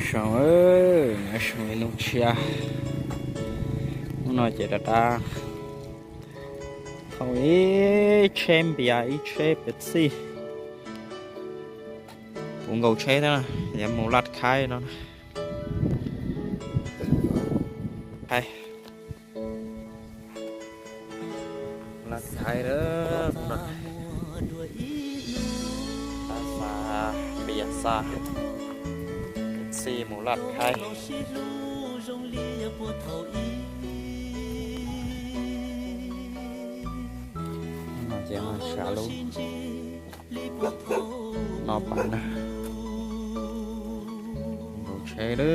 Zoo, nyob zoo ib hnub tshiab. Hnub no ces rov qab thauj ib tsheb npias ib tsheb Pepsi puv nkaus tsheb thiab, yuav mus Laj Khaib no. Khaib, Laj Khaib, xa npias xa Pepsi mus Laj Khaib. No ces sa lub no pais na, nkaus tsheb lawm.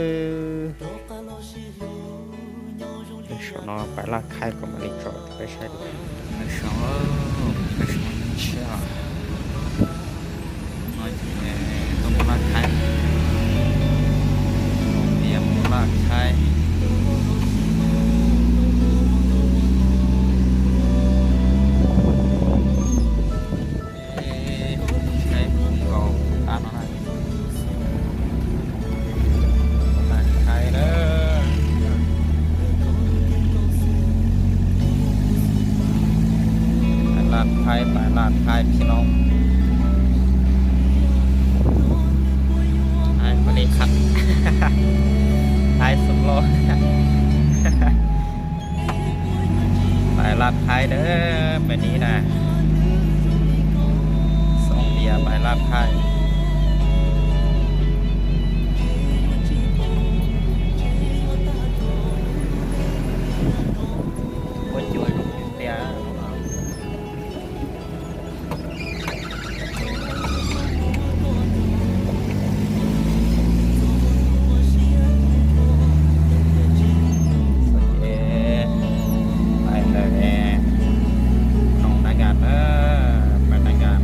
Saum no pais Laj Khaib kom mam li tso rau peb saib dua. Pais saum, pais saum tshiab. No ces tuaj mus Laj Khaib, mus Laj Khaib. Eb, tsheb puv nkaus tas no na. Laj Khaib na. Laj Khaib, pais Laj Khaib xwb no. Pais li qhov Thaib xub loj. Pais Laj Khaib na, pais ni na. Xob npias pais Laj Khaib. Ua cua zoo tiag. Pais ntawm Noo Nab Nkas na, pais Nab Nkas.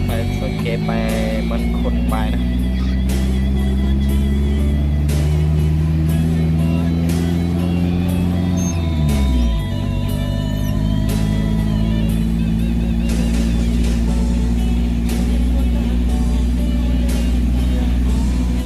Pais txoj kev pais Mos Khos pais na.